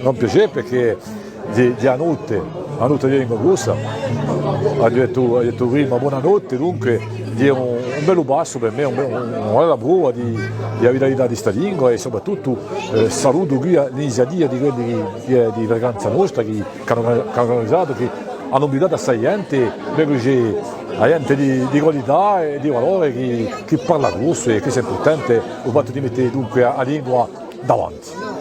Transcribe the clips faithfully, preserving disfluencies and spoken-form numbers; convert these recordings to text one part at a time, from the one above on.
Hè un piacè perchè di, di a notte, a notte di a lingua corsa, aghju dettu, aghju dettu prima, bonanotte, dunque, hè un, un bellu passu per mè, un be-, un, una bella prova di, di a vitalità di sta lingua è soprattuttu, eh, salutu quì a, l'iniziativa di quelli di, di, di Frequenza Nostra chì, chì anu, chì anu urganizatu, chì anu invitatu à sta ghjente, vecu chì a ghjente di, di qualità è di valore chì, chì parla corsu è chì hè impurtante, u fattu di mette dunque a, a lingua davanti.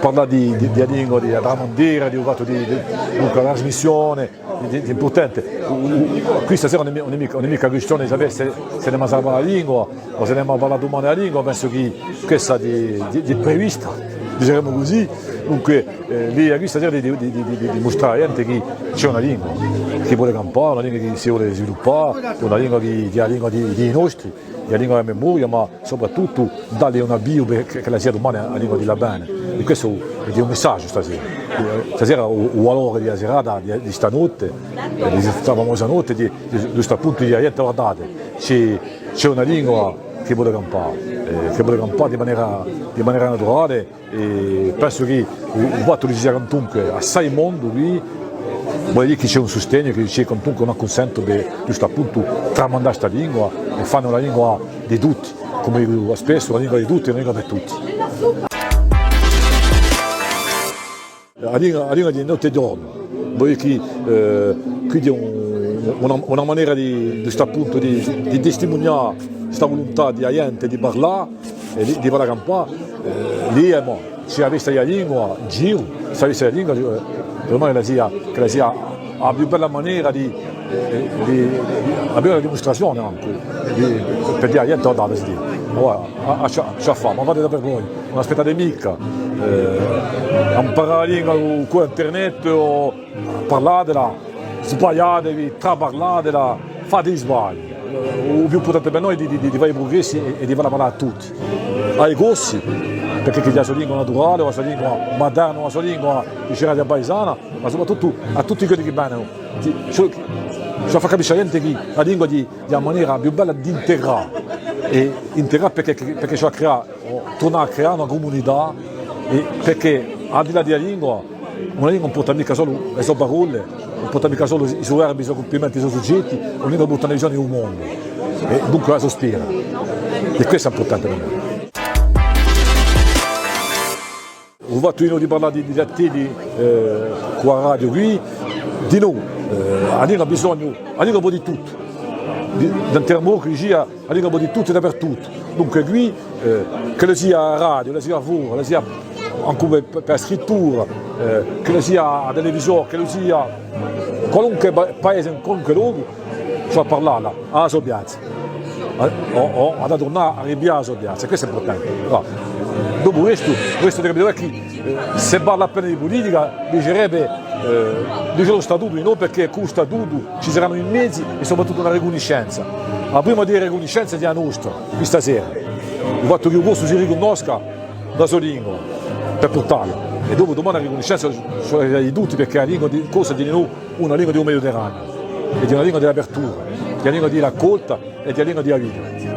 Parlà di, di, di a lingua, di a tramandera, di u fattu di, di, dunque, a trasmissione, di, di, di impurtante. U, u, quì stasera ùn hè mi-, ùn hè micca, ùn hè micca quistione di sapè s'è, s'è n'emu à salvà a lingua o s'è n'emu à parlà dumane a lingua, pensu chì questa hè, hè, hè prevista, diceremu cusì. Dunque, eh, l'idea quì stasera hè di, di, di mustrà à a ghjente chì ci hè una lingua chì vole campà, una lingua chì si vole sviluppà, una lingua chì, chì hè a lingua di, di i nostri, hè a lingua di a memoria, ma soprattuttu dalli un avviu per chì, ch'ella sia dumane a lingua di l'avvene. È questu hè un messaghju stasera. Eh, stasera u, u valore di a serata, di, di sta notte, eh, di sta famosa notte, di, di, di stu appuntu di dì à a ghjente, guardate, ci hè, ci hè una lingua chì vole campà, eh, chì vole campà di manera, di manera naturale, è pensu chì u, u fattu chì ci sia quantunque assai mondu quì, vole dì chì ci hè un sustegnu, chì ci hè quantunque un accunsentu per ghjustu appuntu tramandà sta lingua è fà ne una lingua di tutti, cum'è dicu spessu, una lingua di tutti, una lingua per tutti. A lingua, a lingua di notte è ghjornu, vole dì chì, eh, quì hè un, una, una manera di, di ghjustu appuntu di, di testimunià sta vuluntà di a ghjente di parlà, è di, di falla campà, eh, lì, eh, ma, s'è avesse a lingua, Diu, s'è avesse a lingua, eh, per mè ch'ella sia, ch'ella sia a più bella manera di, eh, di, di, a più bella dimustrazione ancu, di, per dì à a ghjente, guardate, si dì, voilà, a, a, ci hè, ci hè à fà, ma fate da per voi, ùn aspettate micca, eh, à amparà a lingua cù, cù internet o parlatela, sbagliatevi, traparlatela, fate i sbagli. U più impurtante per noi hè di, di, di, di fà i prugressi è, è di falla parlà à tutti. À i Corsi, perchè chì ghjè a so lingua naturale, o a so lingua materna, o a so lingua, diceraghju, paisana, ma soprattuttu à tutti quelli chì venenu. Ci, ci, ci hè à fà capisce à a ghjente chì a lingua hè, hè a manera più bella d'integrà. È integrà perchè, perchè ci hè à creà o turnà à creà una cumunità, è perchè, al di là di a lingua, una lingua ùn porta micca solu e so parolle, ùn porta micca solu i so verbi, i so cumpimenti, i so sugetti, una lingua porta una visione di u mondu. È dunque a so spirita. È questu hè impurtante per noi. U fattu di noi di parlà di, di l'attelli, eh, cù a radio quì, di noi, eh, a lingua hà bisognu, a lingua pò dì tuttu. Di, di un termu chì dicia, a lingua pò dì tuttu è dapertuttu. Dunque quì, eh, ch'ella sia a radio, ch'ella sia fora, ch'ella sia ancu per, per, per a scrittura, eh, ch'ella sia a televisione, ch'ella sia qualunque pa-, paese, in qualunque locu, ci hè à parlalla, à a so piazza. Eh, o, o hà da turnà à ripiglià a so piazza, è questu hè impurtante. Và. Dopu questu, questu deve capire chì, eh, s'è parla appena di pulitica, dicerebbe, eh, dice u statutu di nò, perchè cù u statutu ci saranno i mezi è soprattuttu una ricunniscenza. A prima di e ricunniscenze hè a nostra, quì stasera. U fattu chì u Corsu si ricunnosca da a so lingua, per purtalla. È dopu dumane a ricunniscenza ci vole di tutti, perchè a lingua di, corsa hè di noi una lingua di u Mediterraniu, hè una lingua di l'apertura, hè una lingua di l'accolta è hè una lingua di a vita.